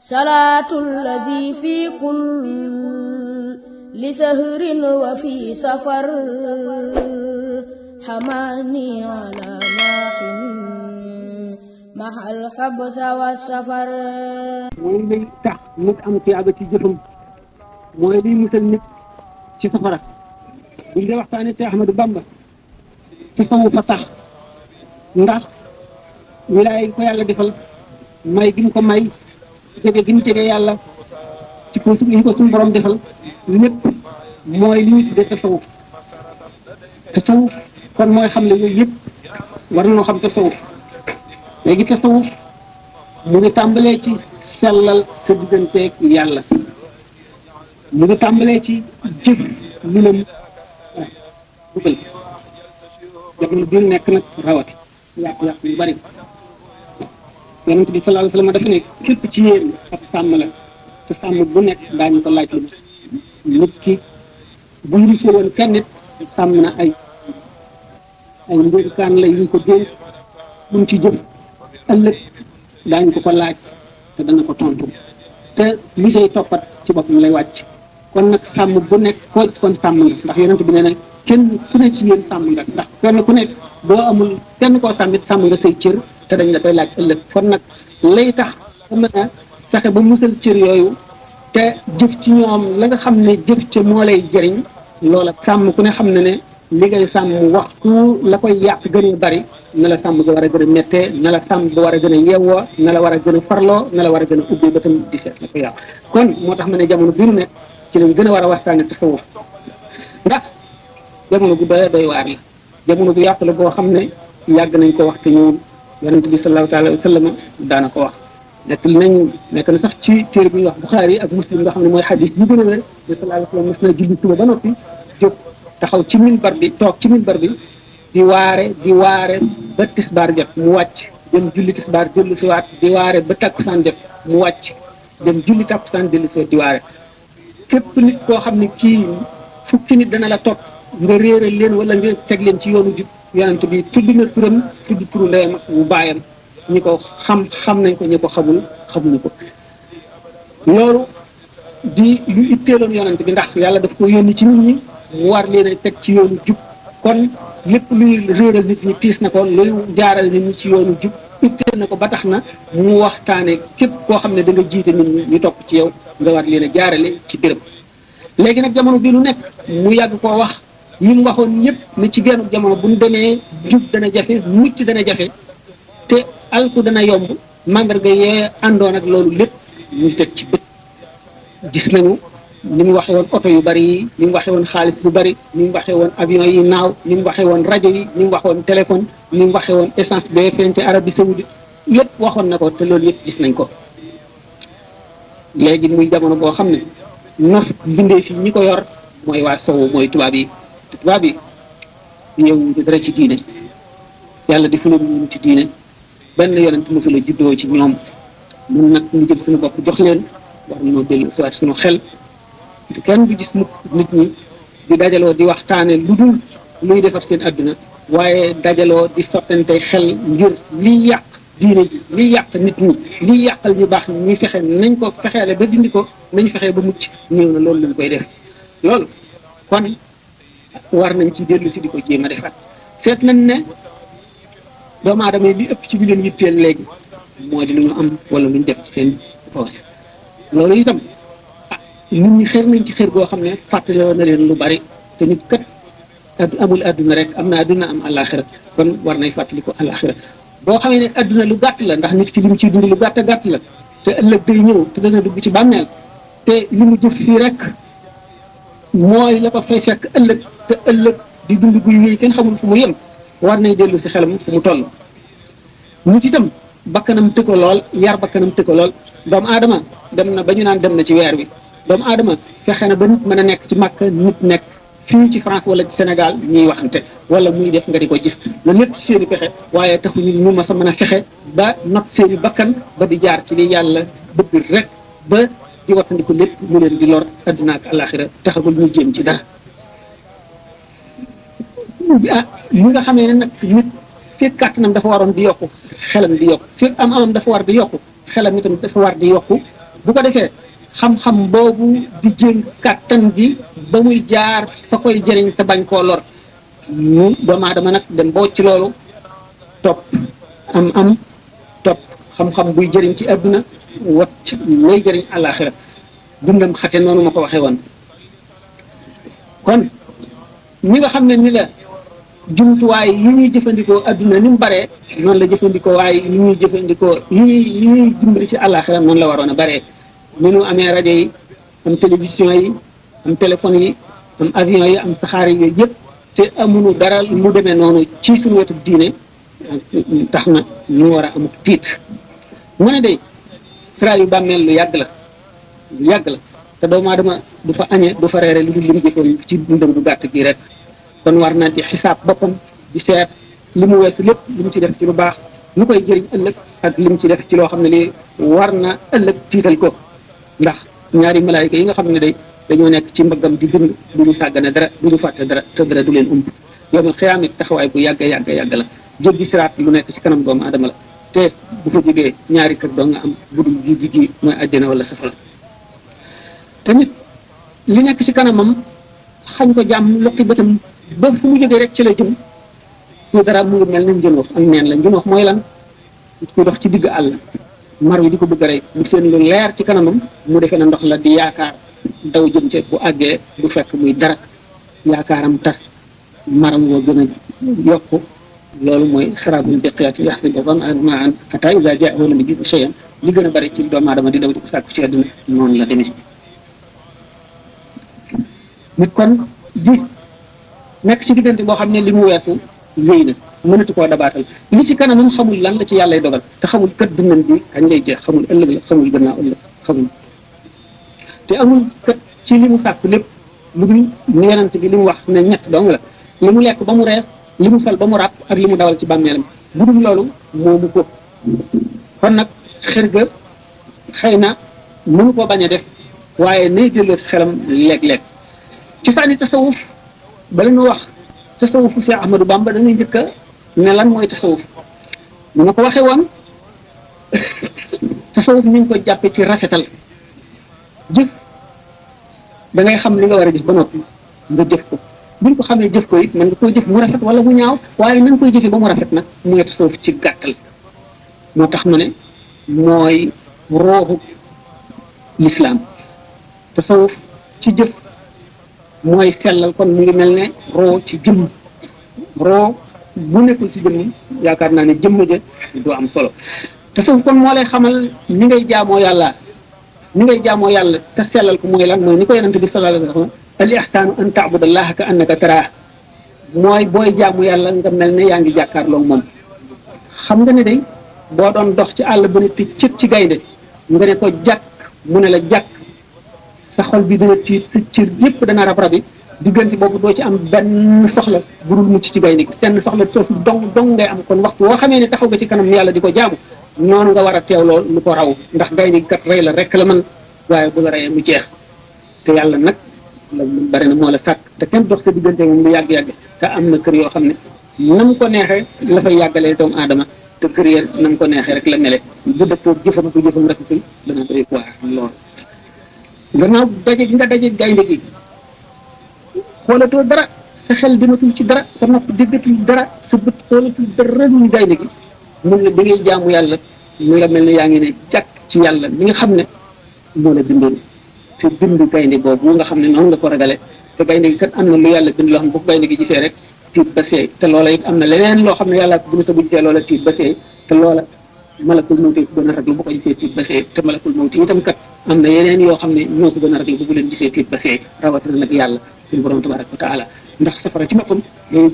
salaatul lazi fi kulli sahrin wa fi safar hamani ala maahin mahal habsa wa safar. mooy liy tax nit am tiyaaba ci jëfam mooy liy musal nit ci safara. buñ dee waxtaanee te Ahmadou Bamba tasawuf fa sax ndax wilaay ko yàlla defal may gi mu ko may jege gi mu jege yàlla ci ko yi ko suñu borom defal lépp mooy li ñuy tuddee tasawuf. tasawuf kon mooy xam ne yooyu yëpp war nañoo xam tasawuf. léegi tasawuf mu ngi tàmbalee ci sellal sa digganteeg yàlla mu ngi tàmbalee ci jëf lu leen dugal jamono bi nekk nag rawati yàq yu bari yonent bi sallallahu alayhi wa sallam dafa ne képp ci yéen ab sàmm la te sàmm bu nekk daañu ko laaj nit ki bu ñu gisee woon kenn nit sàmm na ay ndénkaan la yu ko dénk buñ ci jëf ëllëg daañu ko laaj te dana ko tontu te li say toppat ci boppam lay wàcc kon nag sàmm bu nekk koo kon sàmm nga ndax yonent bi nee na kenn ku ne ci yéen sàmm nga ndax kenn ku nekk boo amul kenn koo sàmmit sàmm nga say cër te dañ la koy laaj ëllëg kon nag lay tax xam na fexe ba musal cër yooyu te jëf ci ñoom la nga xam ne jëf ca moo lay jëriñ loola sàmm ku ne xam ne ne li ngay sàmm waxtu la koy yàq gën a bari na la sàmm ga war a gën a méttee na la sàmm ba war a gën a yeewoo na la war a gën a farloo na la war a gën a ubbi ba tam di seet la ko yàq kon moo tax ma ne jamono bi ñu nekk ci lañ gën a war a waxtaane tasawuf ndax jamono bu doy waar la jamono bu yàq la boo xam ne yàgg nañ ko wax te ñoom yonent bi sallallahu alayhi wa sallam daana ko wax nekk na sax ci téere bi ñuy wax Buxaari ak Muslim nga xam ne mooy xadis bi gën a wér ne sallallahu alayhi wa sallam mas na julli suba ba noppi jóg taxaw ci minbar bi toog ci minbar bi di waare ba tisbaar jot mu wàcc dem julli tisbaar dellu si waat di waare ba takkusaan jot mu wàcc dem julli takkusaan dellu si waat di waare képp nit koo xam ne kii fukki nit dana la topp nga réeral leen wala nga teg leen ci yoonu jub yonent bi tudd na turam tudd turu ndeyam ak wu baayam ñi ko xam nañ ko ñi ko xamuñu ko loolu di lu itteeloon yonent bi ndax yàlla daf ko yónni ci nit ñi mu war leen a teg ci yoonu jub kon lépp luy réeral nit ñi tiis na ko luy jaaral nit ñi ci yoonu jub itteel na ko ba tax na mu waxtaane képp koo xam ne da nga jiite nit ñi ñu topp ci yow nga war leen a jaarale ci béréb léegi nag jamono bi lu nekk mu yàgg koo wax ñi mu waxoon ñëpp ne ci genn jamono bu ñu demee jub dana jafe mucc dana jafe te alku dana yomb mandarga yee àndoon ak loolu lépp ñu teg ci bët gis nañu ni mu waxee woon oto yu bari yi ni mu waxee woon xaalis bu bari ni mu waxee woon avion yi naaw ni mu waxee woon rajo yi ni mu waxee woon téléphone ni mu waxee woon essence bee feeñ ci Arabie Saoudite lépp waxoon na ko te loolu yëpp gis nañ ko léegi muy jamono boo xam ne nos bindee fi ñi ko yor mooy waa sowu mooy tubaab yi yow di dara ci diine yàlla di fuleen ñu ci diine benn yonent mosula juddoo ci ñoom mun nag ñu jël suñu bopp jox leen war nañoo dellu si waat suñu xel kenn du gis mukk nit ñi di dajaloo di waxtaane lu dul luy defar seen adduna waaye dajaloo di sottante xel ngir liy yàq diine ji liy yàq nit ñi liy yàqal ñu baax ñuy fexe nañ ko fexeele ba dindi ko nañ fexe ba mucc ñëw na loolu lañ koy def loolu kon war nañ ci dellu si di ko jéem a defaat seet nañ ne doomu aadama yi li ëpp ci bi leen yitteel léegi moo di lu ñu am wala lu ñu def ci seen poos loolu itam nit ñi xër nañ ci xër goo xam ne fàttaloo na leen lu bari te nit kat amul adduna rek am na adduna am àllaaxira kon war nay fàttali ko àllaaxira boo xamee ne adduna lu gàtt la ndax nit ki li mu ciy dund lu gàtt gàtt la te ëllëg day ñëw te dana dugg ci bàmmeel te li mu jëf fii rek mooy la ko fay fekk ëllëg te ëllëg di dund guy wéy kenn xamul fu mu yem war nay dellu si xelam fu mu toll nit itam bakkanam tëkko lool yar bakkanam tëkko lool doomu aadama dem na ba ñu naan dem na ci weer wi doomu aadama fexe na ba nit mën a nekk ci Makka nit nekk fii ci France wala ci Sénégal ñuy waxante wala muy def nga di ko gis loolu lépp ci seeni pexe waaye taxuñu ñu mas a mën a fexe ba not seeni bakkan ba di jaar ci li yàlla bëgg rek ba di wattandiku lépp mu leen di lor adduna ak àllaaxira taxagul ñu jéem ci dara li nga xamee ne nag nit fekk kàttanam dafa waroon di yokku xelam di yokku fekk am amam dafa war di yokku xelam itam dafa war di yokku bu ko defee xam-xam boobu di jël kàttan bi ba muy jaar fa koy jëriñ te bañ koo lor ñu doomu aadama nag dem boo ci loolu topp am topp xam-xam buy jëriñ ci àdduna wacc lay jëriñ àllaaxira dundam xate noonu ma ko waxee woon kon ñi nga xam ne ni la jumtuwaay yi ñuy jëfandikoo adduna ni mu baree noonu la jëfandikoo waaye yi ñuy jëfandikoo yi ñuy dimbali ci àllaaxira noonu la waroon a baree ni ñu amee rajo yi am télévision yi am téléphone yi am avion yi am saxaar yi yooyu yëpp te amuñu dara mu demee noonu ci suñu wetu diine tax na ñu war a am tiit mu ne day sira yu bàmmeel lu yàgg la te doomu aadama du fa añee du fa reere lu dul lim jëfoon ci dundam bu gàtt bii rek kon war na di xisaab boppam di seet li mu weesu lépp li mu ci def ci lu baax lu koy jëriñ ëllëg ak li mu ci def ci loo xam ne lii war na ëllëg tiital ko ndax ñaari malaayika yi nga xam ne day dañoo nekk ci mbaggam di bind du ñu sàggane dara du ñu fàtte dara te dara du leen umb yowmal xiyaam it taxawaay bu yàgg la jéggi siraat lu nekk ci kanam doomu aadama la te bu fa jógee ñaari kër doo nga am budul gi mooy àjjana wala safara tamit li nekk ci kanamam xañ ko jàmm loqi bëtam ba fu mu jógee rek ci la jëm su dara mu ngi mel ne njënoof ak neen la njënoof mooy lan ku dox ci digg àll mar wi di ko bëgg a rey mu seen lu leer ci kanamam mu defee na ndox la di yaakaar daw jëm ci bu àggee du fekk muy dara yaakaaram tas maram woo gën a yokku loolu mooy xaraabul biqiyaati yaxsibu zam'aanu maa'an hattaa izaa jaa'ahu lam yajidhu shay'an li gën a bari ci doomu aadama di daw di ko sàkku ci àdduna noonu la demee nit kon di nekk ci diggante boo xam ne li mu weesu wéy na mënatu koo dabaatal li ci kanamam xamul lan la ci yàllay dogal te xamul kët dundam bi kañ lay jeex xamul ëllëg la xamul gannaaw ëllëg xamul te amul kët ci li mu sàkk lépp lu dul ni yonent bi li mu wax ne ñett dong la li mu lekk ba mu rees li mu sol ba mu ràpp ak li mu dawal ci bàmmeelam bu dul loolu moomu ko kon nag xër ga xëy na mënu koo bañ a def waaye nay delloo si xelam léeg-léeg ci saani tasawuf bala ñu wax tasawufu Cheikh Ahmadou Bamba dañuy njëkk a ne lan mooy tasawuf ni ma ko waxee woon tasawuf ñu ngi ko jàppe ci rafetal jëf da ngay xam li nga war a jëf ba noppi nga jëf ko buñ ko xamee jëf ko it mën nga koy jëf mu rafet wala mu ñaaw waaye na nga koy jëfee ba mu rafet nag mu ngi tasawuf ci gàttal moo tax mu ne mooy rooxu lislaam tasawuf ci jëf mooy sellal kon mu ngi mel ne roo ci jëmm roo bu nekkul ci jëmm yaakaar naa ne jëmm ja du am solo tasawuf kon moo lay xamal ni ngay jaamoo yàlla te sellal ko mooy lan mooy ni ko yonente bi sallallahu alayhi wa sallam al ihsaanu an taabudallaha ka annaka taraa mooy booy jaamu yàlla nga mel ne yaa ngi jàkkaarloo moom xam nga ne day boo doon dox ci àll ba nit cëg ci gaynde nga ne ko jàkk mu ne la jàkk sa xol bi dina tiit sa cër yépp dana rab-rabi diggante boobu doo ci am benn soxla burul mucc ci gaynde gi seen soxla soosu dong ngay am kon waxtu woo xamee ne taxaw nga ci kanam yàlla di ko jaamu noonu nga war a teew lool lu ko raw ndax gaynde gi kat rey la rek la man waaye bu la reyee mu jeex te yàlla nag la bari na moo la sàkk te kenn dox sa diggante moom lu yàgg-yàgg te am na kër yoo xam ne na mu ko neexee la fay yàggalee doomu aadama te kër ya na mu ko neexee rek la mele bu dëppoo jëfam bu jëfam rafetul dana doy waar lool gannaaw daje gi nga daje gaynde gi xoolatoo dara sa xel dematul ci dara sa nopp déggatul dara sa bët xoolatul dara lu gaynde gi mun la da ngay jaamu yàlla mu nga mel ne yaa ngi ne jàkk ci yàlla mi nga xam ne moo la bindoon te bind gaynde boobu nga xam ne noonu nga ko ragale te gaynde gi kat am na lu yàlla bind loo xam ne bu ko gaynde gi gisee rek tiit ba seey te loola it am na leneen loo xam ne yàlla bu ñu sa bu gisee loola tiit ba seey te loola malakul mawti ko gën a raglu bu ko gisee tiit ba seey te malakul mawti itam kat am na yeneen yoo xam ne ñoo ko gën a raglu bu leen gisee tiit ba seey rawatina nag yàlla suñu borom tabaraka wa taala ndax safara ci boppam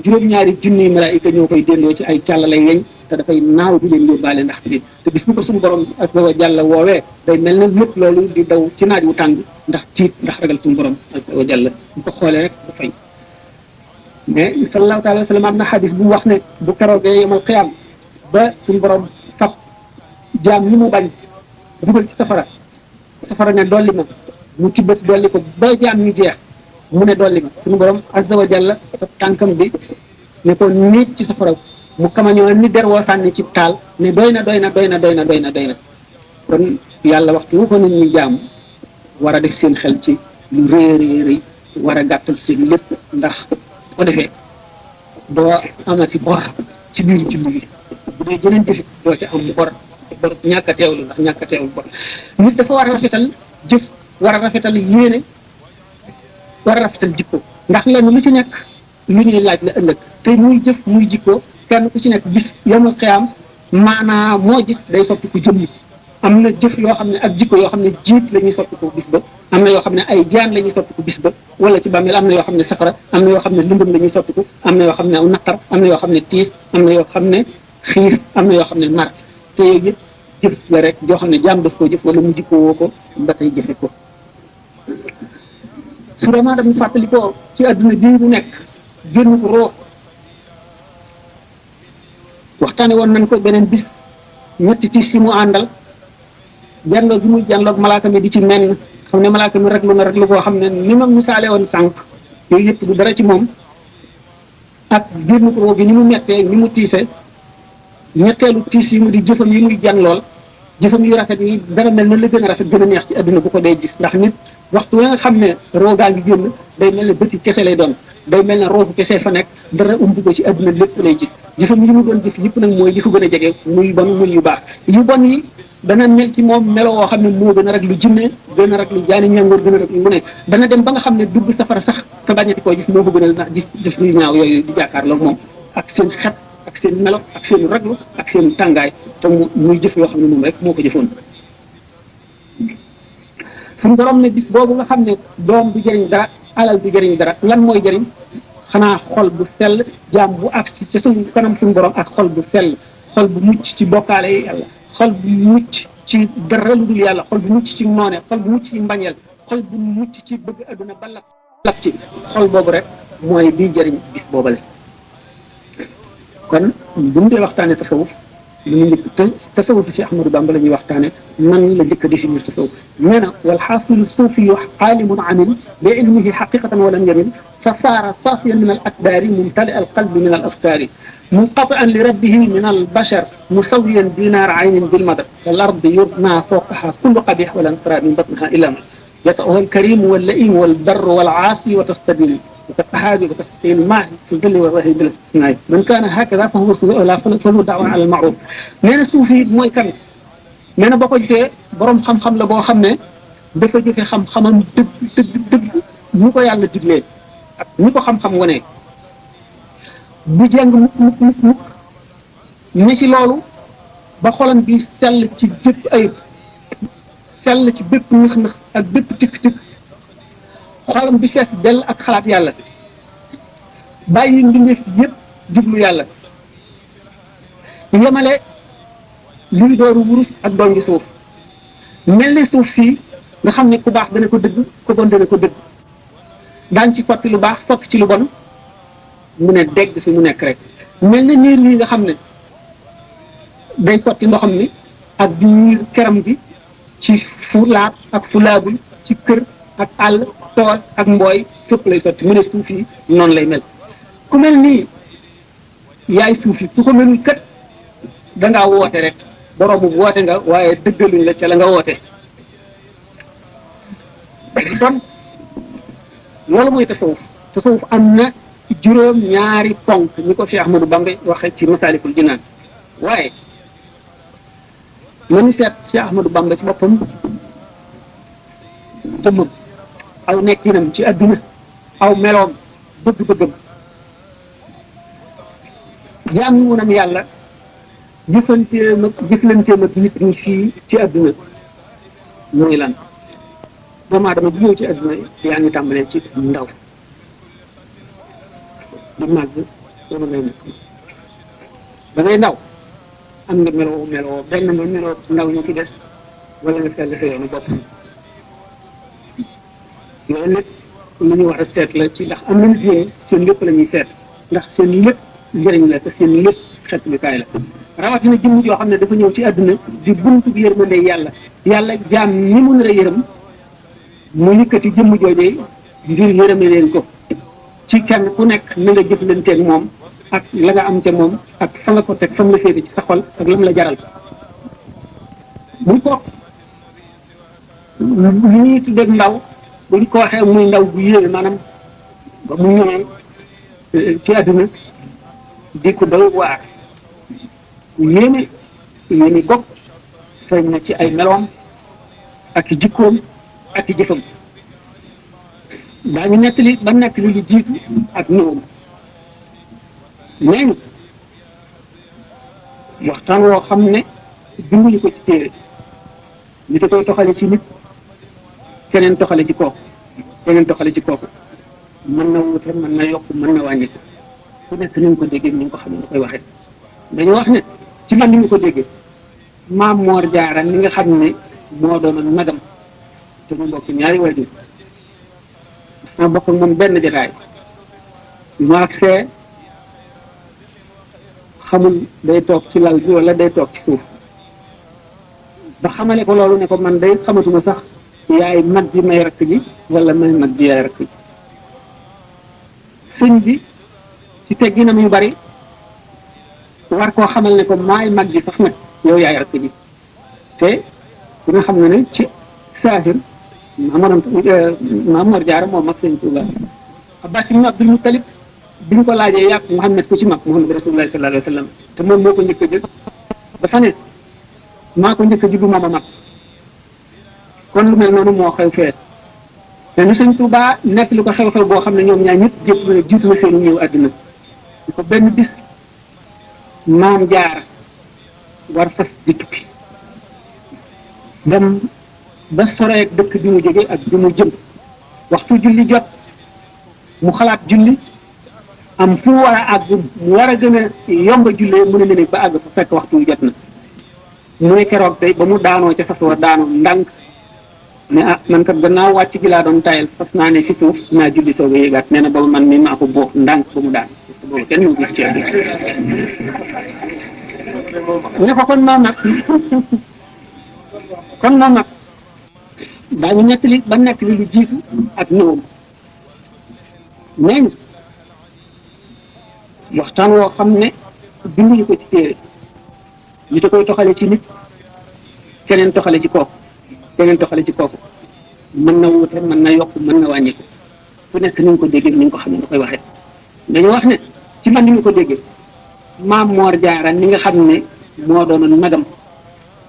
juróom-ñaari junniy malaayika ñoo koy delloo ci ay càllale yeñ te dafay naaw di leen yóbbaale ndax tiit te bis bu ko suñu borom ak wa jàlla woowee day mel ne lépp loolu di daw ci naaj wu tàng ndax tiit ndax ragal suñu borom ak wa jàlla bu ko xoolee rek da fay mais sallallahu taala wa sallam am na xadis bu mu wax ne bu keroogee yomal xiyaam ba suñu borom fab jaam ñi mu bañ dugal ci safara ne dolli ma mu tibbati dolli ko ba jaam ñu jeex mu ne dolli ma suñu borom azza wa jalla tànkam bi ne ko niit ci safara mu kamañoo ni der woo sànni ci taal ne doy na kon yàlla waxtu wu ko nit ñi jaamu war a def seen xel ci lu rëy war a gàttal seen lépp ndax bu ko defee doo amati bor ci biir julli gi bu dee jëneen jëfit doo ci am bor ñàkk a teewlu ndax ñàkk a teewlu bor nit dafa war a rafetal jëf war a rafetal yéene war a rafetal jikko ndax lenn lu ci nekk lu ñuy laaj la ëllëg te muy jëf muy jikko kenn ku ci nekk bis yawmal qiyaam maanaa moo gis day soppi ku jëmmi am na jëf yoo xam ne ak jikko yoo xam ne jiit la ñuy soppi ko bis ba am na yoo xam ne ay jaan la ñuy soppi ko bis ba wala ci bàmmeel am na yoo xam ne safara am na yoo xam ne lëndëm la ñuy soppi ko am na yoo xam ne aw naqar am na yoo xam ne tiis am na yoo xam ne xiif am na yoo xam ne mar te yooyu yëpp jëf la rek joo xam ne jaam daf koo jëf wala mu jikko woo ko ba tey jëfe ko sûrement dañu fàttali ko ci àdduna bii bu nekk génn ko roo waxtaane woon nañ ko beneen bis ñetti tiis yi mu àndal jànloo gi muy jànloog malaaka mi di ci menn xam ne malaaka mi rek lu koo xam ne ni ma misaale woon sànq yooyu yëpp du dara ci moom ak génn ko roo gi ni mu mettee ni mu tiise ñetteelu tiis yi mu di jëfam yi muy jànlool jëfam yu rafet yi dara mel na la gën a rafet gën a neex ci àdduna bu ko dee gis ndax nit waxtu wa nga xam ne roogaa ngi génn day mel ne bëti kese lay doon day mel ne roogu kese fa nekk dara umb ko ci àdduna lépp lay gis jëfam yi mu doon jëf yëpp nag mooy li ko gën a jege muy bon muy yu baax yu bon yi dana mel ci moom melo woo xam ne moo gën a rek lu jinne gën a rek lu jaani ñàngoor gën a rek lu mu ne dana dem ba nga xam ne dugg safara sax te bañati koo gis moo ko gën a ndax gis jëf yu ñaaw yooyu di jàkkaarloo moom ak seen xet ak seen melo ak seen raglu ak seen tàngaay te muy jëf yoo xam ne moom rek moo ko jëfoon suñu borom ne bis boobu nga xam ne doom du jëriñ dara alal du jëriñ dara lan mooy jëriñ xanaa xol bu sell jaam bu agsi ci suñu kanam suñu borom ak xol bu sell xol bu mucc ci bokkaale yi yàlla xol bu mucc ci dara lu dul yàlla xol bu mucc ci noone xol bu mucc ci mbañeel xol bu mucc ci bëgg adduna ba lap ci xol boobu rek mooy bii jëriñ bis boobale kon bu ñu dee waxtaane tasawuf li ñu njëkk tasawuf fi Ahmadou Bamba la ñuy waxtaane nan la njëkk a définir tasawuf nee na wal xaasilu suufiyu aalimun amil bi ilmihi xaqiqatan walam yamin fa saara saafiyan min al akbaari mumtali al qalbi min al afkaari munqatian li rabbihi min al bashar musawiyan dinaar aynin bil madad wal ardi yurna fawqaha kullu qabix walan tara min batniha illa ma yata'uha al karim wal laim wal barr wal aasi wa tastadil وكالصحابي وكالسيل الماء في الظل والرهي بالاستثناء من كان هكذا فهو فهو دعوة على المعروف نينا suufi mooy kan nee na boo ko jotee borom xam-xam la boo xam ne dafa jëfe xam-xamam dëgg ñu ko yàlla diglee ak ñu ko xam-xam wane bu jàng mukk ne ci loolu ba xolam bi sell ci bépp ayib sell ci bépp nëx-nëx ak bépp tikk-tikk xolam bi fees dell ak xalaat yàlla bàyyi mbindeef yëpp jublu yàlla yemale luy dooru wurus ak doon gi suuf mel ne suuf fii nga xam ne ku baax dana ko dëgg ku bon dana ko dëgg daan ci sotti lu baax sotti ci lu bon mu ne dégg fi mu nekk rek mel ne niir yi nga xam ne day sotti ndoxam mi ak biir keram gi ci fu laab ak fu laabul ci kër ak àll tool ak mbooy fépp lay sotti mu ne suuf yi noonu lay mel ku mel nii yaay suuf yi ku ko melul kat dangaa woote rek boroomu woote nga waaye dëggaluñ la ca la nga woote kon loolu mooy tasawuf am na juróom ñaari ponk ni ko Cheikh Ahmadou Bamba waxee ci Masaalikul Jinaan waaye nanu seet Cheikh Ahmadou Bamba ci boppam jëmmam aw nekkinam ci adduna aw meloom bëgg-bëggam jaam ñu munam yàlla jëfanteem ak nit ñi fii ci adduna mooy lan doomu aadama bu ñëw ci adduna yaa ngi tàmbalee ci ndaw di màgg wala ngay nekk da ngay ndaw am nga meloo benn nga meloo ndaw ñu ci des wala nga fell sa yoonu bopp loolu nag lu ñu war a seet la ci ndax am na nit ñi seen lépp la ñuy seet ndax seen lépp njëriñ la te seen lépp xet bi kaay la rawatina jëmm joo xam ne dafa ñëw ci àdduna di buntu bi yërmande yàlla jaam ñi mu nar a yërëm mu yëkkati jëmm joojee ngir yërëme leen ko ci kenn ku nekk na nga jëflanteeg moom ak la nga am ca moom ak fa nga ko teg fa mu la féete ci sa xol ak lam la jaral muy ko li ñuy tuddee ndaw buñ ko waxee muy ndaw bu yéeme maanaam ba mu ñëwee ci àdduna di ko doy waar yéeme yéeme gopp feeñ na ci ay meloom ak i jikkoom ak i jëfam daañu nettali ba nettali lu jiitu ak ñëwam nee waxtaan woo xam ne binduñu ko ci téere li da koy toxale ci nit keneen toxale ci kooku keneen toxale ci kooku mën na wuute mën na yokk mën na wàññi ku nekk ni nga ko déggee ni nga ko xam ne nga koy waxee dañu wax ne ci man ni nga ko déggee maam Moor Jaara mi nga xam ne moo doonoon magam te mu bokk ñaari waajur ma bokk ak moom benn jotaay mu agsee xamul day toog ci lal bi wala day toog ci suuf ba xamale ko loolu ne ko man day xamatuma sax yaay mag ji may rakk ji wala may mag ji yaay rakk ji sëñ bi ci tegginam yu bari war koo xamal ne ko maay mag ji sax nag yow yaay rakk ji te ku nga xam ne ne ci saahir Maam Mor Jaara moom mag sëñ Tuuba Abbas ibn Abdul Muttalib biñ ko laajee yàpp Muhammad ko ci mag Muhammad Rasulullah sallallahu alayhi wa sallam te moom moo ko njëkk a jël dafa ne maa ko njëkk a juddu moom a mag kon lu mel noonu moo xew fee te ni sëñ Tuuba nekk lu ko xew-xew boo xam ne ñoom ñaar ñëpp jiitu na seen ñëw àddina di ko benn bis Maam Jaara war fas di tukki dem ba soreek dëkk bi mu jóge ak bi mu jëm waxtu julli jot mu xalaat julli am fu war a àgg mu war a gën a yomb a jullee mu ne ne ba àgg fa fekk waxtu wi jot na mu ne keroog tey ba mu daanoo ca fas wa daanoo ndànk ne ah man kat gannaaw wàcc gi laa doon tayal fas naa ne fi suuf naa julli soog a yéegaat nee na boobu man mi maa ko boof ndànk ba mu daan boobu kenn mu gis ci ne ko kon noonu nag kon noonu nag daañu nettali ba nettali lu jiitu ak ñëwam nee waxtaan woo xam ne binduñu ko ci téere li da koy toxale ci nit keneen toxale ci kooku keneen toxale ci kooku mën na wuute mën na yokk mën na wàññi ko ku nekk ni nga ko déggee ni nga ko xam ne nga koy waxee dañu wax ne ci man ni nga ko déggee Maam Moor Jaara ni nga xam ne moo doonoon magam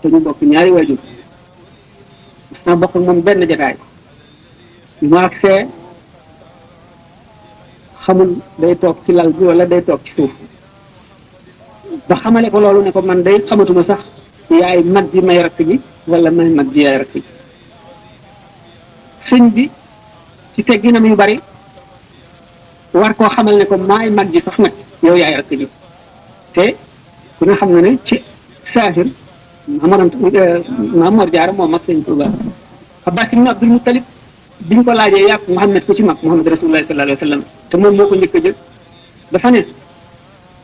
te ñu bokk ñaari waajur ma bokk ak moom benn jotaay mu agsee xamul day toog ci lal bi wala day toog ci suuf ba xamale ko loolu ne ko man day xamatuma sax yaay mag ji may rakk ji wala may mag ji yaay rakk ji sëñ bi ci tegginam yu bari war koo xamal ne ko maay mag ji sax nag yow yaay rakk ji te ku nga xam ne ne ci saahir Maam Mor Jaara moom mag sëñ Tuuba Abbas ibn Abdul Muttalib biñ ko laajee yàpp Muhammad ko ci mag Muhammad Rasulullah sallallahu alayhi wa sallam te moom moo ko njëkk a jël dafa ne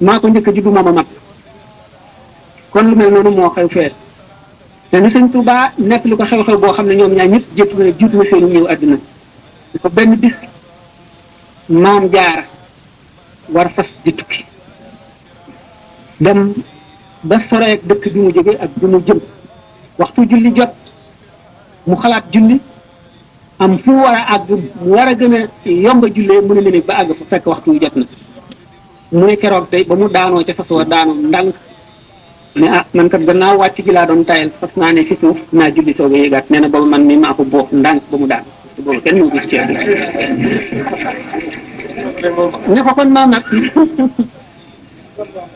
maa ko njëkk a juddu moom a mag kon lu mel noonu moo xew fee te ni sëñ Tuuba nekk lu ko xew-xew boo xam ne ñoom ñaar ñëpp jiitu na seen ñëw àddina di ko benn bis Maam Jaara war fas di tukki dem ba soreek dëkk bi mu jóge ak bi mu jëm waxtu julli jot mu xalaat julli am fu war a àgg mu war a gën a yomb a jullee mu ne ne ba àgg fa fekk waxtu wi jot na mu ne keroog tey ba mu daanoo ca fas wa daanoo ndànk ne ah man kat gannaaw wàcc gi laa doon tayal fas naa ne fi suuf naa julli soog a yéegaat nee na boobu man mi maa ko boof ndànk ba mu daan boobu kenn mu gis ci ne ko kon noonu nag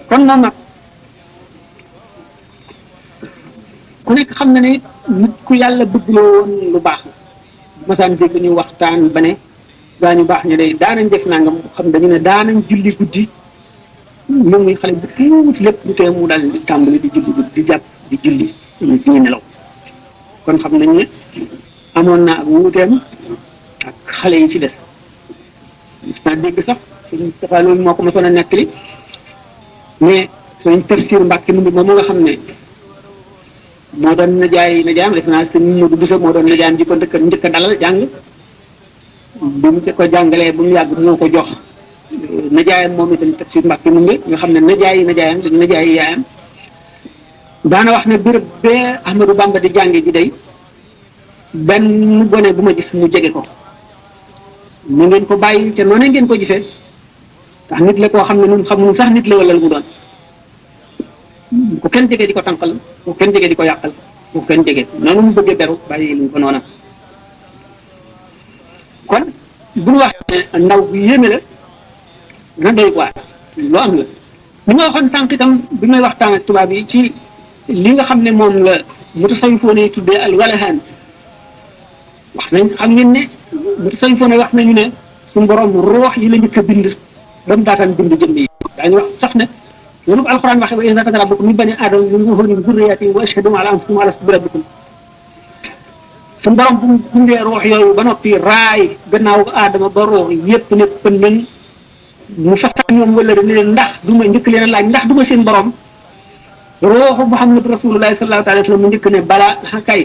kon noonu nag ku nekk xam na ne nit ku yàlla bëgg la woon lu baax la masaan dégg ñu waxtaan ba ne gaa ñu baax ñu day daanañ def nangam xam dañu ne daanañ julli guddi mu ngi xale bu tuuti lépp lu tee mu daal di tàmbali di julli guddi di jàpp di julli ñu nelaw kon xam nañ ne amoon na ak wuuteem ak xale yi ci des naa dégg sax suñ dafa loolu moo ko mosoon a nettali mais suñ Tafsir Mbàkke mu moom nga xam ne moo doon najaayam def naa sëñ Modou Bousso moo doon najaayam ji ko njëkk a dalal jàng bi mu ko jàngalee bu mu yàgg moo ko jox najaayam moom itam Tafsir Mbàkke mu ngi nga xam ne najaayam dañ najaayi yaayam daana wax ne béréb bee Ahmadou Bamba di jànge ji day benn gone bu ma gis mu jege ko mu ngeen ko bàyyi te noonu ngeen ko gisee ndax nit la koo xam ne ñun xamuñu sax nit la wala lu mu doon ko kenn jege di ko tànqal ko kenn jege di ko yàqal ko kenn jege noonu mu bëggee beru bàyyi luñ ko noona kon bu ñu waxee ndaw bu yéeme la na doy waar loo am la li ma waxoon tànk itam bi may waxtaan ak tubaab yi ci li nga xam ne moom la mutasawwifoon tuddee al walahaan wax nañ xam ngeen ne mutasawwifoon wax nañu ne suñu borom ruux yi la njëkk a bind ba mu daataan bind jëmm yi daañu wax sax ne loolu alquran waxee wa iz akhadha rabbuka min bani aadama min zuhurihim dhurriyyatahum wa ashhadahum ala anfusihim alastu bi rabbikum suñu borom bu mu bindee ruux yooyu ba noppi raay gannaaw aadama ba ruux yépp ne pëndën mu fasal ñoom wala ne leen ndax du ma njëkk leen a laaj ndax du ma seen borom ruuxu Muhammad rasulullahi sallallahu alayhi wa sallam mu njëkk ne balaa xakay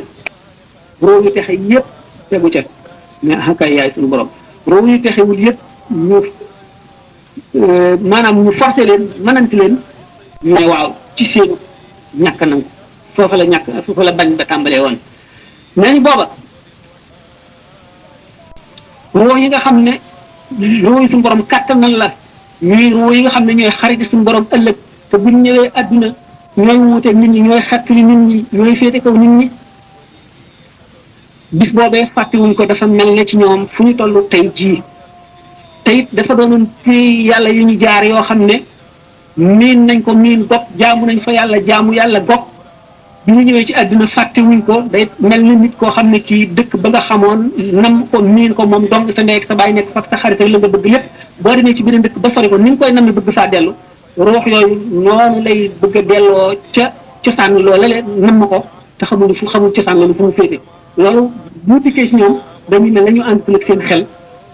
ruux yi texe yépp tegu ca mais xakay yaay suñu borom ruux yi texewul yépp ñu maanaam ñu forcé leen mënanti leen ñu ne waaw ci seenu ñàkk nangu foofa la bañ ba tàmbalee woon nee ni booba ruux yi nga xam ne ruux yi suñu borom kàttanal la ñuy ruux yi nga xam ne ñooy xarit suñu borom ëllëg te buñ ñëwee adduna ñooy wuute nit ñi ñooy xettali nit ñi ñooy féete kaw nit ñi bis boobee fàttewuñ ko dafa mel ne ci ñoom fu ñu toll tey jii te it dafa doonoon fii yàlla yu ñu jaar yoo xam ne miin nañ ko miin gopp jaamu nañ fa yàlla jaamu yàlla gopp bi ñu ñëwee ci àdduna fàtte wuñ ko day mel ni nit koo xam ne kii dëkk ba nga xamoon nam ko miin ko moom dong sa ndey ak sa baay nekk fa sa xarit la nga bëgg lépp boo demee ci beneen dëkk ba sori ko ni nga koy nam bëgg faa dellu ruux yooyu noonu lay bëgg a delloo ca cosaan loola le nam ko te xamul cosaan loolu fu mu féete loolu bu dikkee ci ñoom dañuy mel ne ñu ànd ak seen xel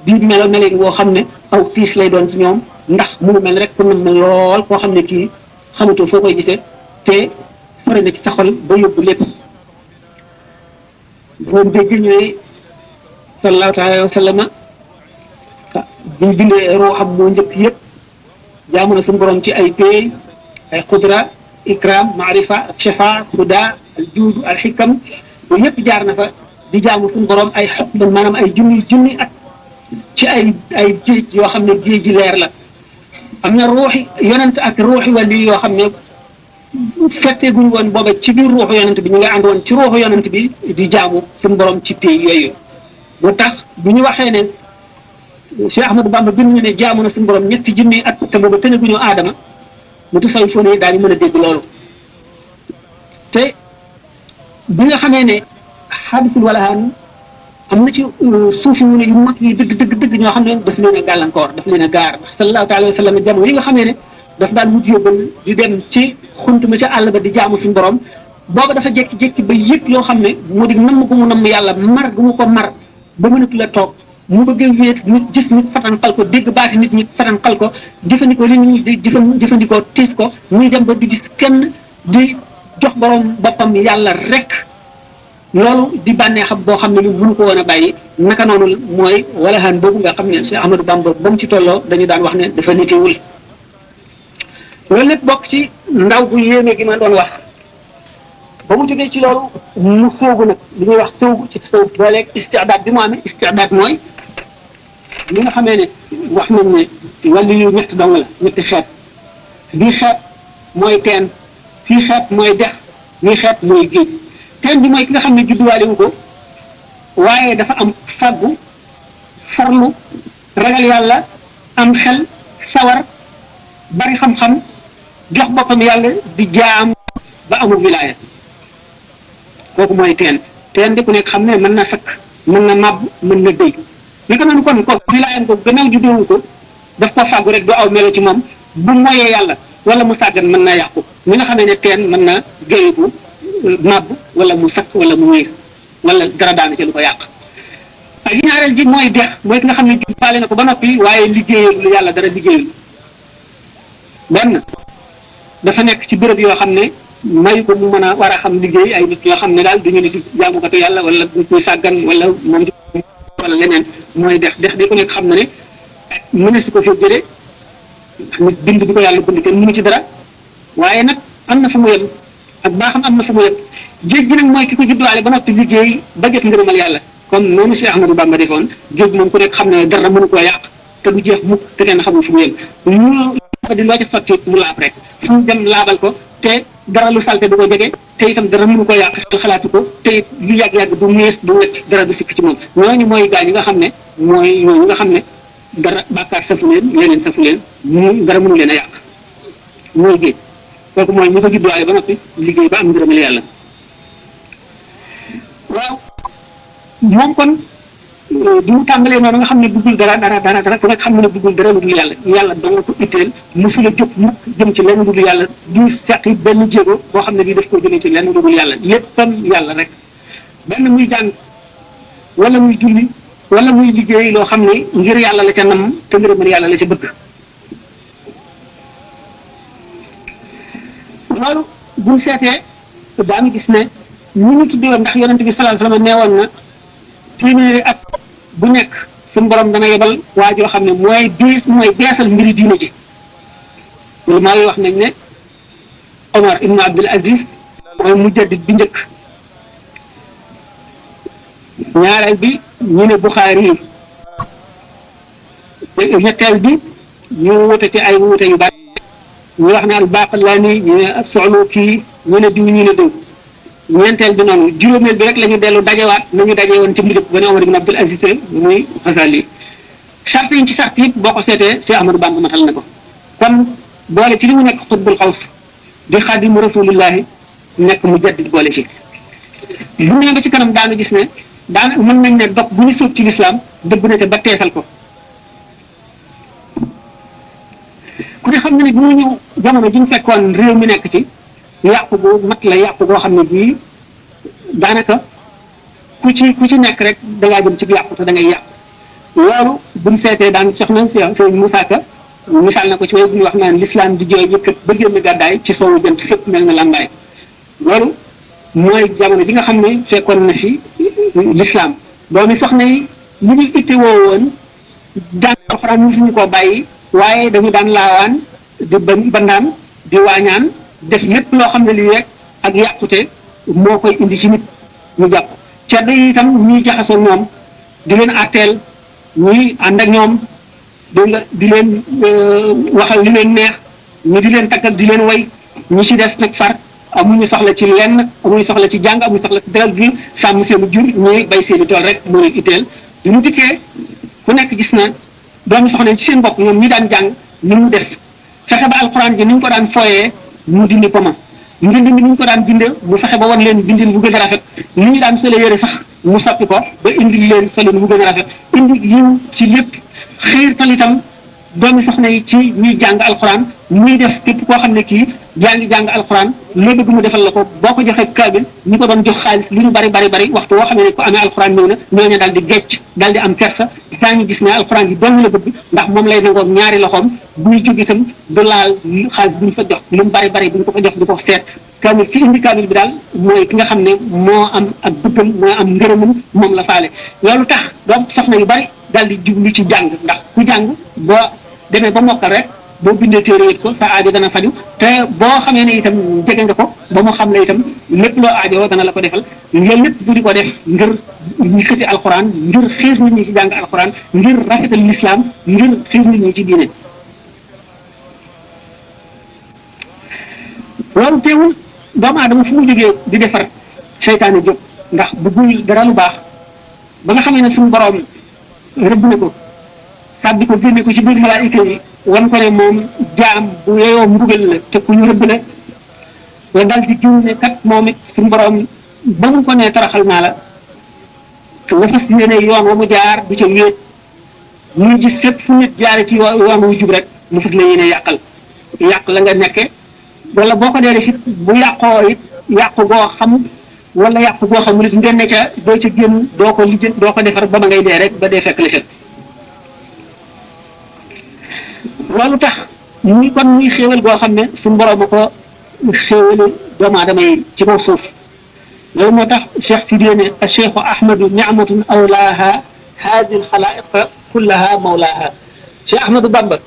di melo meleen woo xam ne aw tiis lay doon ci ñoom ndax mu mel rek ku nam lool koo xam ne kii xamatoo foo koy gisee te sore na ci sa xol ba yóbbu lépp boo dégg ñu ne sallallahu alayhi wa sallam buñ bindee ruuxam moo njëkk yëpp jaamu na suñu borom ci ay pay ay qudra ikram maarifa ak shafa huda al juud al xikam yooyu yëpp jaar na fa di jaamu suñu borom ay xob maanaam ay junni at ci ay géej yoo xam ne géej ji leer la am na ruuxi yonent ak ruuxi wali yoo xam ne fetteeguñ woon booba ci biir ruuxu yonent bi ñu nga ànd woon ci ruuxu yonent bi di jaamu suñu borom ci pay yooyu moo tax bu ñu waxee ne Cheikh Ahmadou Bamba bind ñu ne jaamu na suñu borom ñetti junni at te booba tëneguñu aadama mu tasawufoon yi daal di mën a dégg loolu te bi nga xamee ne xaadisul walahaan am na ci suufi wu ne yu mag yi dëgg ñoo xam ne daf leen a gàllankoor daf leen a gaar ndax sallallahu alayhi wa sallam jamono yi nga xamee ne daf daan mujj yóbbal di dem ci xunt ma ca àll ba di jaamu suñu borom booba dafa jékki-jékki ba yëpp yoo xam ne moo di namm gu mu namm yàlla mar gu mu ko mar ba mënatu la toog mu bëgg a wéet nit gis nit fatanqal ko dégg baati nit ñi fatanqal ko jëfandikoo li nit ñi di jëfandikoo tiis ko muy dem ba di gis kenn di jox borom boppam yàlla rek loolu di bànnee xam boo xam ne lu mënu ko woon a bàyyi naka noonu mooy walahaan boobu nga xam ne Cheikh Ahmadou Bamba ba mu ci tolloo dañu daan wax ne dafa nitiwul loolu lépp bokk ci ndaw bu yéeme gi ma doon wax ba mu jógee ci loolu mu soogu nag li ñuy wax soogu ci soogu booleeg istidaad bi mu amee istidaad mooy li nga xamee ne wax nañ ne wàllu yu ñett dong la ñetti xeet bii xeet mooy teen fii xeet mooy dex bii xeet mooy géej teen bi mooy ki nga xam ne judduwaale wu ko waaye dafa am faggu farlu ragal yàlla am xel sawar bari xam-xam jox boppam yàlla di jaam ba amul wilaaya kooku mooy teen di ku nekk xam ne mën na sakk mën na màbb mën na dëy naka noonu kon ko wilaayam ko gannaaw juddoowu ko daf ko fàggu rek du aw melo ci moom bu moyee yàlla wala mu sàggan mën na yàqu mi nga xamee ne teen mën na géeyiku màbb wala mu sakk wala mu wéer wala dara daanu ci lu ko yàq ak ñaareel ji mooy dex mooy ki nga xam ne jubbaale na ko ba noppi waaye liggéeyal lu yàlla dara liggéeyal benn dafa nekk ci béréb yoo xam ne mayu ko mu mën a war a xam liggéey ay nit yoo xam ne daal duñu nit jaamukatu yàlla wala nit ñuy sàggan wala moom wala leneen mooy dex di ko nekk xam na ne mëne si ko fi jëlee nit bind bi ko yàlla bind kenn mënu ci dara waaye nag am na fu mu yem ak baaxam am na fu mu yem géej gi nag mooy ki ko judduwaale ba noppi liggéey ba jot ngërëmal yàlla comme noonu Cheikh Ahmadou Bamba defoon géej moom ku nekk xam ne dara mënu koo yàq te du jeex mukk te kenn xamul fu mu yem mu ko di loo ci sotti mu laab rek fu mu dem laabal ko te dara lu salte du ko jege te itam dara mënu ko yàq xalaatu ko te it lu yàgg-yàgg du mees du wet dara du sikk ci moom ñooñu mooy gaa ñi nga xam ne mooy ñooñu nga xam ne dara bàkkaar safu leen leneen safu leen mu dara mënu leen a yàq mooy géej kooku mooy ñu ko judduwaale ba noppi liggéey ba am ngërëmal yàlla waaw moom kon bi mu tàmbalee noonu nga xam ne bëggul dara ku nekk xam ne bëggul dara lu dul yàlla dong ko itteel mosula jóg mukk jëm ci lenn lu dul yàlla du seq benn jéego boo xam ne bii daf ko jëlee ci lenn lu dul yàlla léppam yàlla rek benn muy jàng wala muy julli wala muy liggéey loo xam ne ngir yàlla la ca nam te ngërëmal yàlla la ca bëgg loolu buñ seetee daanu gis ne ñu ñu tuddee woon ndax yonent bi sallallahu alayhi wasallam neewoon na téeméeri at bu nekk suñu borom dana yebal waa joo xam ne mooy beesal mbiri diine ji loolu maa ngi wax nañ ne Omar ibn Abdul Aziz mooy mujaddid bi njëkk ñaareel bi ñu ne Bukhari yi ñetteel bi ñu wute ci ay wute yu bari ñu wax ne al-Baqillani ñu ne as-Suluki ñu ne diw ñu ne diw ñeenteel bi noonu juróomeel bi rek la ñu dellu dajewaat nañu daje woon ci mbir ba ne Omar ibn Abdul Aziz muy Xasali charte yi ci charte yëpp boo ko seetee Cheikh Ahmadou Bamba matal na ko kon boole ci li mu nekk xutbul xaws di xaadimu rasulillahi nekk mu jaddid boole ci lu ne ba ci kanam daa nga gis ne daana mën nañ ne dog bu ñu sóob ci lislaam dëgg na te ba teesal ko ku ne xam na ne bi mu ñëw jamono ji ñu fekkoon réew mi nekk ci yàqu gu mat la yàqu goo xam ne bii daanaka ku ci nekk rek da ngaa jëm ci yàqu te da ngay yàqu loolu buñ seetee daan soxna sëñ Moussa Ka misaal na ko ci way bu ñu wax naan l'islam di jooy yëkkat ba génn gàddaay ci soowu jant fépp mel na lambaay loolu mooy jamono ji nga xam ne fekkoon na fi l'islam doomi soxna yi li ñu itte woo woon jàng alxuraan ñu suñu koo bàyyi waaye dañu daan laawaan di bandaan di waañaan def lépp loo xam ne lii rek ak yàqute moo koy indi ci nit ñu jàpp ceddo yi itam ñuy jaxasoo ñoom di leen àtteel ñuy ànd ak ñoom di leen waxal li leen neex ñu di leen taggal di leen way ñu ci des nag far amuñu soxla ci lenn amuñu soxla ci jàng amuñu soxla ci dara bi sàmm seenu jur ñuy bay seeni tool rek moo leen itteel bi mu dikkee ku nekk gis na doomu soxna ci seen bopp ñoom ñi daan jàng ni mu def fexe ba alxuraan ji ni ñu ko daan fooyee mu dindi ko ma mbind mi ni ñu ko daan binde mu fexe ba wan leen bindin bu gën a rafet ni ñu daan sole yére sax mu soppi ko ba indi leen solin bu gën a rafet indi yiw ci lépp xiirtal itam doomi soxna yi ci ñuy jàng alxuraan muy def képp koo xam ne kii jàng alxuraan loo bëgg mu defal la ko boo ko joxee kaamil ñi ko doon jox xaalis lu ñu bari waxtu woo xam ne ko amee alxuraan ñëw na ñooñu daal di gecc daal di am kersa daañu gis ne alxuraan yi doon la bëgg ndax moom lay nangoog ñaari loxoom buy jóg itam du laal xaalis bu ñu fa jox lu mu bari bu ñu ko fa jox du ko seet kaamil ki indi kaamil bi daal mooy ki nga xam ne moo am ak bëggam moo am ngërëmam moom la faale loolu tax doom soxna yu bari daal di jublu ci jàng ndax ku jàng boo demee ba mokkal rek boo bindee téere it ko sa aajo dana faju te boo xamee ne itam jege nga ko ba mu xam ne itam lépp loo aajo dana la ko defal loolu lépp bu di ko def ngir yëkkati alxuraan ngir xiir nit ñi ci jàng alxuraan ngir rafetal lislaam ngir xiir nit ñi ci diine loolu teewul doomu aadama fu mu jógee di defar seytaane jóg ndax bëggul dara lu baax ba nga xamee ne suñu borom rëbb na ko sàbbi ko génne ko ci biir malaayika yi wan ko ne moom jaam bu yeyoo mbugal la te ku ñu rëbb la dal di jiw ne kat moom it suñu borom ba mu ko nee taraxal naa la nga fas yéene yoon wa mu jaar du ca wéet ñu gis fépp fu nit jaare ci yoon wu jub rek mu fas la yéene yàq la nga nekke wala boo ko dee def it bu yàqoo it yàqu goo xam wala yàqu goo xamul it ngeen ne ca doo ca génn doo ko lijjën doo ko defar ba ma ngay dee rek ba dee fekk la ca loolu tax muy kon muy xéewal goo xam ne suñu borom a ko xéewale doomu aadama yi ci kaw suuf loolu moo tax Cheikh Sidiye ne Cheikhu Ahmadu ni'matun awlaaha haadi alxalaa'iqa kullaha mawlaaha Cheikh Ahmadou Bamba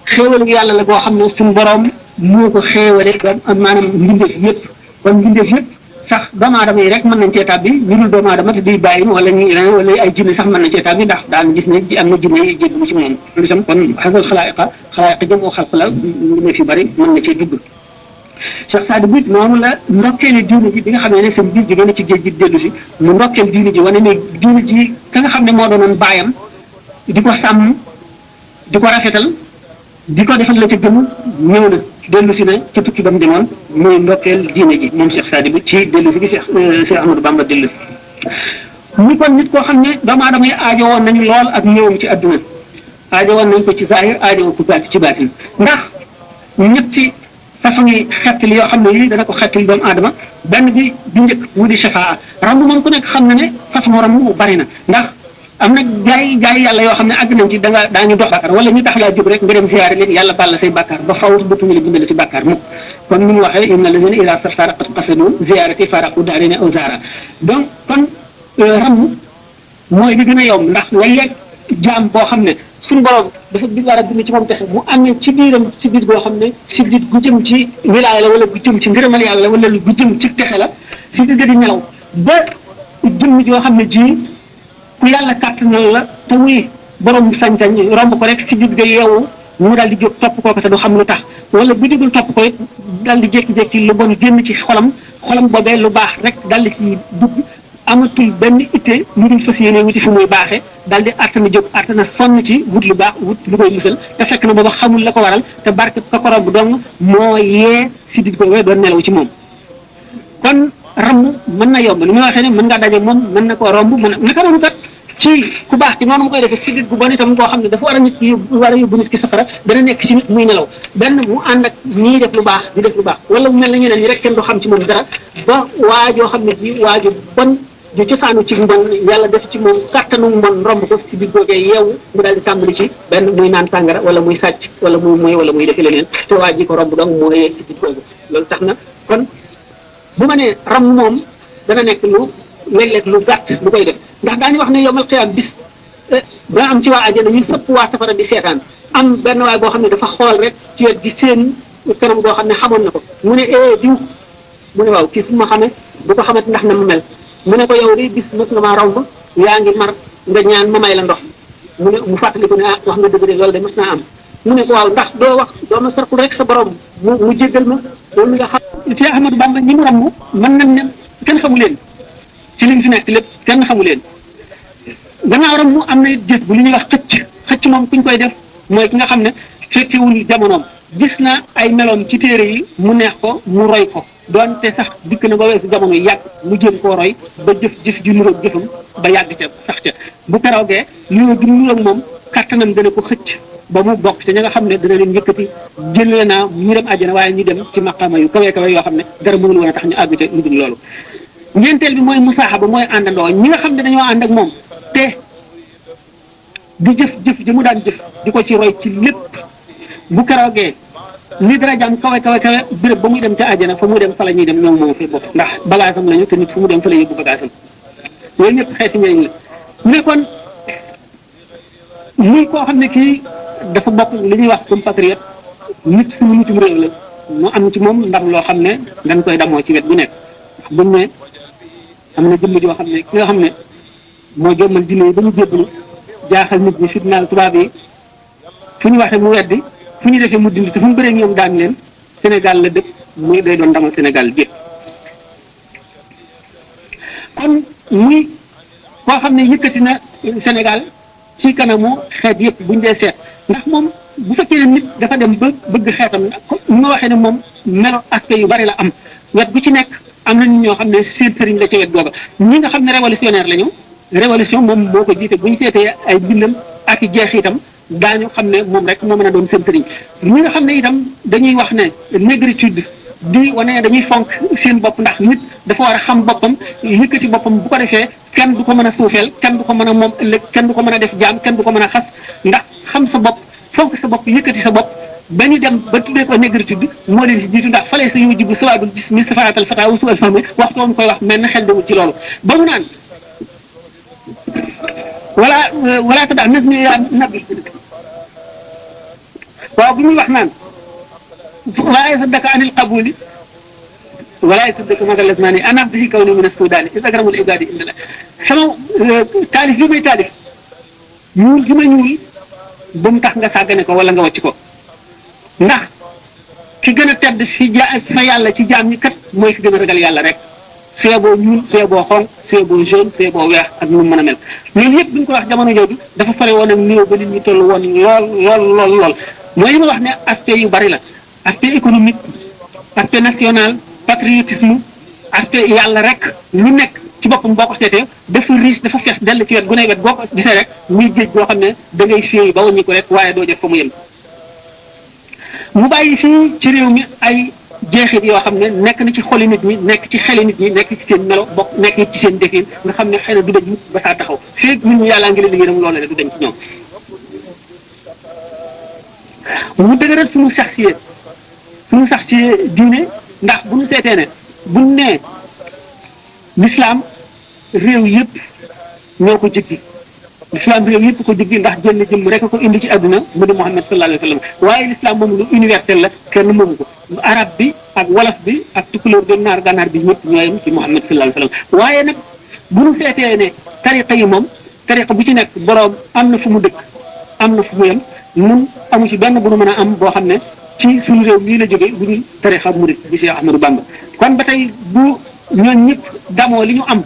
xéewal yàlla la goo xam ne suñu borom moo ko xéewale maanaam mbindeef yëpp kon mbindeef yëpp sax doomu aadama yi rek mën nañ cee tàbbi ñu dul doomu aadama te di bàyyi wala ñu wala ay jinne sax mën nañ cee tàbbi ndax daan gis ne am na jinne yi jébbalu ci moom lu sam kon xasal xalaayiqa jëm oo xalq la lu ne fi bari mën na cee dugg Cheikh Saad Bou noonu la ndokkeeli diine ji bi nga xam ne seen biir jóge na ci géej gi dellu si mu ndokkeel diine ji wane ne diine ji ka nga xam ne moo doonoon baayam di ko sàmm di ko rafetal di ko defal la ca gën ñëw na dellu si na ca tukki ba mu demoon muy ndokkeel diine ji moom Cheikh Saad Bou ci dellu si gi Cheikh Ahmadou Bamba dellu si ñu kon nit koo xam ne doomu aadama yi aajo woon nañu lool ak ñëwam ci adduna aajo woon nañ ko ci zahir aajo woon ko ci baatin ndax ñetti façon yi xettali yoo xam ne yii dana ko xettali doomu aadama benn bi du njëkk mu di shafaa ramb moom ku nekk xam na ne façon ramb mu bari na ndax am na gaay yàlla yoo xam ne àgg nañ ci daañu dox bàkkaar wala ñu tax laa jóg rek nga dem ziyaare leen yàlla baal la say bàkkaar ba faw bëtuñu la bindal ci bàkkaar mukk kon ni mu waxee inna lazina ila sarsara qad qasadu ziyaarati faraqu daarina aw zaara donc kon ramb mooy li gën a yomb ndax nga yegg jaam boo xam ne suñu borom dafa bi war a bind ci moom texe mu amee ci biiram si biir boo xam ne si biir gu jëm ci wilaaya la wala gu jëm ci ngërëmal yàlla wala gu jëm ci texe la si biir di nelaw ba jëmm joo xam ne ji ku yàlla kàttanal la te muy borom sañ-sañ romb ko rek si biir ga yeewu mu daal di jóg topp kooku te du xam lu tax wala bu digul topp ko it daal di jékki-jékki lu bon génn ci xolam boobee lu baax rek daal di ci dugg amatul benn itte lu dul fas yéene wuti fu muy baaxee daal di àttana jóg àttana sonn ci wut lu baax wut lu koy musal te fekk na booba xamul la ko waral te barke ka ko romb dong moo yee si dit googee doon nelaw ci moom kon ramb mën na yomb li muy waxee ne mën ngaa daje moom mën na koo romb mën naka noonu kat ci ku baax ki noonu mu koy defee si dit gu bon itam koo xam ne dafa war a nit ki war a yóbbu nit ki safara dana nekk si nit muy nelaw benn mu ànd ak ñii def lu baax di def lu baax wala mu mel na ñeneen ñi rek kenn du xam ci moom dara ba waajoo xam ne ji waaju bon ju cosaanu ci mbon yàlla def ci moom kàttanu mbon romb ko ci biir googee yeewu mu daal di tàmbali ci benn muy naan sàngara wala muy sàcc wala muy moy wala muy defi leneen te waa ji ko romb donc moo yee ci biir googu loolu tax na kon bu ma nee ram moom dana nekk lu léeg-léeg lu gàtt lu koy def ndax daañu wax ne yomal xiyaam bis dana am ci waa àjjana ñu sëpp waa safara di seetaan am benn waay boo xam ne dafa xool rek ci wet gi seen kanam goo xam ne xamoon na ko mu ne diw mu ne waaw kii fu ma xamee du ko xamante ndax na mu mel mu ne ko yow de bis mos nga maa romb yaa ngi mar nga ñaan ma may la ndox mu fàttali ko ne ah wax nga dëgg de loolu de mos naa am mu ne ko waaw ndax doo wax doo ma sarkul rek sa borom mu jéggal ma loolu nga xam ci Ahmadou Bamba ñi mu ramb mën nañ ne kenn xamu leen ci liñ fi nekk lépp kenn xamu leen gannaaw ramb mu am na jëf bu li ñuy wax xëcc moom kuñ koy def mooy ki nga xam ne fekkewul jamonoom gis na ay meloom ci téere yi mu neex ko mu roy ko doonte sax dikk na ba weesu jamono yàgg mu jéem koo roy ba jëf ju niroog jëfam ba yàgg ca sax ca bu keroogee niroo gi niroog moom kattanam dana ko xëcc ba mu bokk te ña nga xam ne dana leen yëkkati jëlee naa ñu dem àjjana waaye ñu dem ci maqaama yu kawe kawe yoo xam ne dara mënul woon a tax ñu àgg ca lu dul loolu. ñeenteel bi mooy musaaxaba mooy àndandoo ñi nga xam ne dañoo ànd ak moom te di jëf ji mu daan jëf di ko ci roy ci lépp bu keroogee ni darajaam kawe béréb ba muy dem ca àjjana fa muy dem fa la ñuy dem ñoom moom fi bopp ndax bagaasam lañu te nit fu mu dem fa la yóbbu bagaasam loolu ñëpp xeeti njëriñ la mu ne kon muy koo xam ne kii dafa bokk li ñuy wax comme patriote nit suñu nitum réew la mu am ci moom ndam loo xam ne dañ koy damoo ci wet bu nekk ndax buñ ne am na jëmm joo xam ne ki nga xam ne moo jommal diine yi ba ñu jébbalu jaaxal nit ñi fitnaal tubaab yi fu ñu waxee mu weddi fu ñu defee mu dindi te fu mu bëree ñoom daan leen Sénégal la dëkk muy day doon ndamal Sénégal gépp kon muy koo xam ne yëkkati na Sénégal ci kanamu xeet yëpp buñ dee seet ndax moom bu fekkee ne nit dafa dem ba bëgg xeetam ni ma waxee ne moom melo aspect yu bari la am wet bu ci nekk am na nit ñoo xam ne seen sëriñ la ca wet googa ñi nga xam ne révolutionnaire la ñu révolution moom moo ko jiite bu ñu seetee ay bindam ak i jeexitam daañu xam ne moom rek moo mën a doon seen sëriñ ñi nga xam ne itam dañuy wax ne négritude di wane dañuy fonk seen bopp ndax nit dafa war a xam boppam yëkkati boppam bu ko defee kenn du ko mën a suufeel kenn du ko mën a moom ëllëg kenn du ko mën a def jaam kenn du ko mën a xas ndax xam sa bopp fonk sa bopp yëkkati sa bopp ba ñu dem ba tuddee ko négritude moo leen si jiitu ndax fale sa yu jibu sawaadul gis mi safaatal fataawu su alfahmi waxtu moom koy wax mel na xel dawul ci loolu ba mu naan wala tadaa nasmi yaa nabi waaw bi muy wax naan waaye sa daka anil qabuli wala yasudduka masalan maa ni ana bi kaw ni min as-sudaani is akramul ibaadi indallah sama taalif li may taalif ñuul gi ma ñuul ba mu tax nga sàggane ko wala nga wàcc ko ndax ki gën a tedd fa yàlla ci jaam ñi kat mooy ki gën a ragal yàlla rek see boo ñuul see boo xonq see boo jaune see boo weex ak nu mu mën a mel loolu yëpp duñ ko wax jamono jooju dafa fare woon ak néew ba nit ñi toll woon lool mooy li ma wax ne aspect yu bari la aspect économique aspect national patriotisme aspect yàlla rek lu nekk ci boppam boo ko seetee dafa riche dafa fees dell ci wet gu ne wet boo ko gisee rek muy géej goo xam ne da ngay féey ba wàññi ko rek waaye doo jot fa mu yem mu bàyyi fii ci réew mi ay jeexit yoo xam ne nekk na ci xoli nit ñi nekk ci xeli nit ñi nekk ci seen melo bokk nekk ci seen defin nga xam ne xëy na du daj mukk ba saa taxaw fii nit ñi yàllaa ngi leen di yërëm loolee du dem ci ñoom mu dëgëral suñu sax ci diine ndax bu ñu seetee ne bu ñu nee l'islam réew yëpp ñoo ko jëggi l'islam réew yëpp ko jëggi ndax jënn jëmm rek ko indi ci àdduna mu di Muhammad sallallahu alayhi wa sallam waaye l'islam moom lu universel la kenn moomu ko arab bi ak wolof bi ak tukulóor bi naar gànnaar bi ñëpp ñooyam ci Muhammad sallallahu alayhi wa sallam waaye nag bu ñu seetee ne tariqa yi moom tariqa bu ci nekk boroom am na fu mu dëkk am na fu mu yem nun amu ci benn bu nu mën a am boo xam ne ci suñu réew mii la jógee bu dul tariqa murid bi Cheikh Ahmadou Bamba kon ba tey bu ñooñ ñëpp damoo li ñu am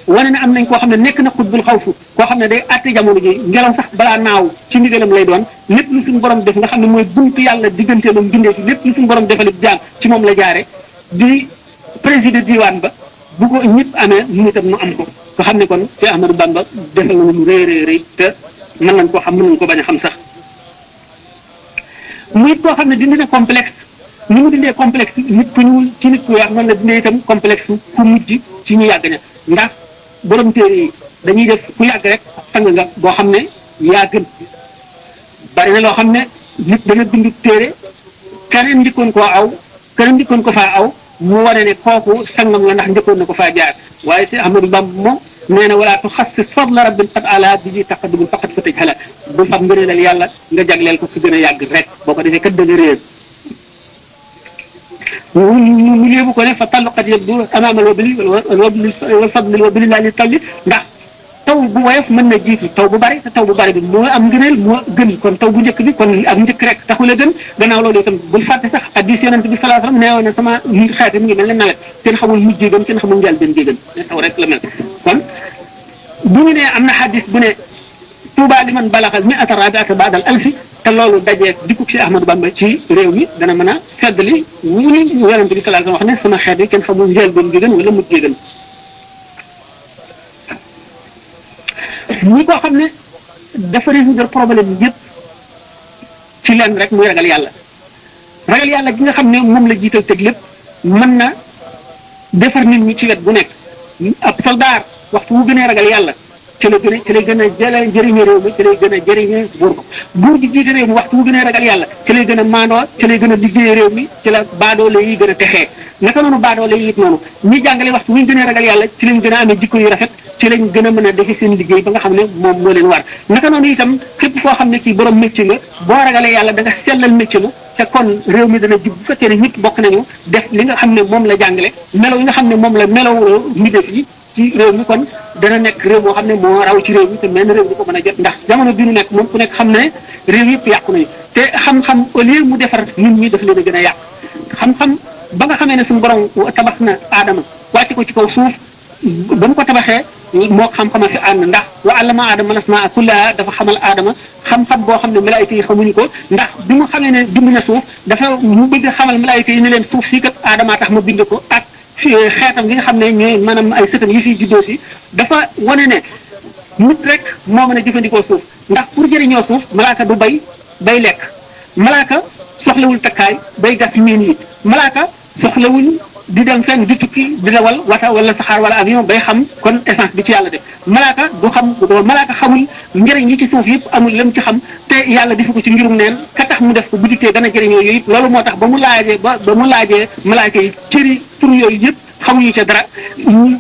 wane ne am nañ koo xam ne nekk na xutbul xawfu koo xam ne day àtte jamono ji ngelaw sax balaa naaw ci ndigalam lay doon lépp lu suñu borom def nga xam ne mooy buntu yàlla digganteelam bindee fi lépp lu suñu borom defalit jaam ci moom la jaare di président diwaan ba bu ko ñëpp amee mu itam nu am ko nga xam ne kon Cheikh Ahmadou Bamba defal na lu rëy te mën nañ koo xam mën nañ ko bañ a xam sax muy koo xam ne dindi na complexe ni mu dindee complexe nit ku ñuul ci nit ku weex noonu la dindee itam complexe ku mujj ci ñu yàgg ña ndax borom téere yi dañuy def ku yàgg rek sang nga boo xam ne yaa gën bari na loo xam ne nit dana bind téere keneen njëkkoon koo aw keneen njëkkoon ko faa aw mu wane ne kooku sangam la ndax njëkkoon na ko faa jaar waaye si Ahmadou Bamba moom nee na wala tuxassis fadla rabbin qad ala bi ji taqaddum faqat fa taj xala bu fam ngëneelal yàlla nga jagleel ko fi gën a yàgg rek boo ko defee kat da nga réer mu léebu ko ne fa talluqat yëpp du amaamal wabili wal fadli wabili laa li talli ndax taw bu woyof mën na jiitu taw bu bari te taw bu bari bi moo am ngëneel moo gën kon taw bu njëkk bi kon ak njëkk rek taxul a gën gannaaw loolu itam bul fàtte sax hadiis Yonent bi sallallahu alayhi wa sallam neewoon na sama xeet mi ngi mel ne nawet kenn xamul mujj gën kenn xamul njaal gën gën ne taw rek la mel kon bu ñu nee am na hadiis bu ne Tuubaa liman balaxal mi'ata rabi'ata ba'dal alfi te loolu dajee dikku ci Ahmadou Bamba ci réew mi dana mën a feddali mu ni Yonent bi sallallahu alayhi wa sallam wax ne sama xeet yi kenn xamul njaal gën wala mujj gën ñi koo xam ne dafa résoudre problème yëpp ci leen rek muy ragal yàlla gi nga xam ne moom la jiital teg lépp mën na defar nit ñi ci wet bu nekk ab soldaar waxtu wu gënee ragal yàlla ci la gën a jëriñe réew mi ci lay gën a jëriñe buur ko buur ji jiite réew mi waxtu wu gënee ragal yàlla ci lay gën a maandoo ci lay gën a liggéey réew mi ci la baadoole yi gën a texee naka noonu baadoole yi it noonu ñi jàngale waxtu wu ñu gënee ragal yàlla ci lañ gën a amee jikko yu rafet ci lañ gën a mën a defe seen liggéey ba nga xam ne moom moo leen war naka noonu itam képp koo xam ne kii borom métier nga boo ragalee yàlla da nga sellal métier ma te kon réew mi dana jub bu fekkee ne ñëpp bokk nañu def li nga xam ne moom la jàngale melaw yi nga xam ne moom la melaw mi def yi ci réew mi kon dana nekk réew moo xam ne moo raw ci réew mi te menn réew du ko mën a jot ndax jamono bi ñu nekk moom ku nekk xam ne réew yëpp yàqu nañu te xam-xam au lieu mu defar nit ñi daf leen a gën a yàq xam-xam ba nga xamee ne suñu borom tabax na aadama wàcce ko ci kaw suuf ba mu ko tabaxee moo xam-xama fi ànd ndax wa allama aadama al-asmaa kullahaa dafa xamal aadama xam-xam boo xam ne malaayika yi xamuñu ko ndax bi mu xamee ne bind na suuf dafa mu bëgg xamal malaayika yi ne leen suuf fii kat aadama tax ma bind ko ak xeetam gi nga xam ne ñooy maanaam ay sëtam yi fiy juddoo si dafa wane ne nit rek moo mën a jëfandikoo suuf ndax pour jëriñoo suuf malaaka du bay lekk malaaka soxlawul takkaay bay gas miin yi malaaka soxlawul di dem fenn di tukki di dawal wata wala saxaar wala avion bay xam kon essence bi ci yàlla def malaaka du xam malaaka xamul njëriñ yi ci suuf yëpp amul lam ci xam te yàlla defu ko ci ngirum neen ka tax mu def ko bu dikkee dana jëriñoo yooyu yëpp loolu moo tax ba mu laajee malaaka yi cëri tur yooyu yëpp xamuñu ca dara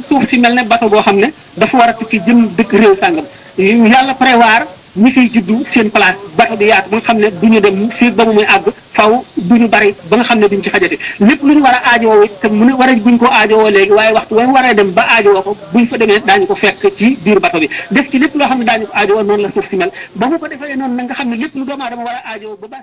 suuf si mel ne bato boo xam ne dafa war a tukki jëm dëkk réew sàngam yàlla prévoir ñi fiy juddu seen place bato bi yaatu ba nga xam ne du ñu dem fii ba mu muy àgg faw du ñu bari ba nga xam ne duñ ci xajati lépp lu ñu war a aajowoo te mu ne war a buñ ko aajowoo léegi waaye waxtu wa war a dem ba aajowoo ko buñ fa demee daañu ko fekk ci biir bato bi def ci lépp loo xam ne daañu ko aajowoo noonu la suuf si mel ba mu ko defee noonu nag nga xam ne lépp lu doomu aadama war a aajowoo ba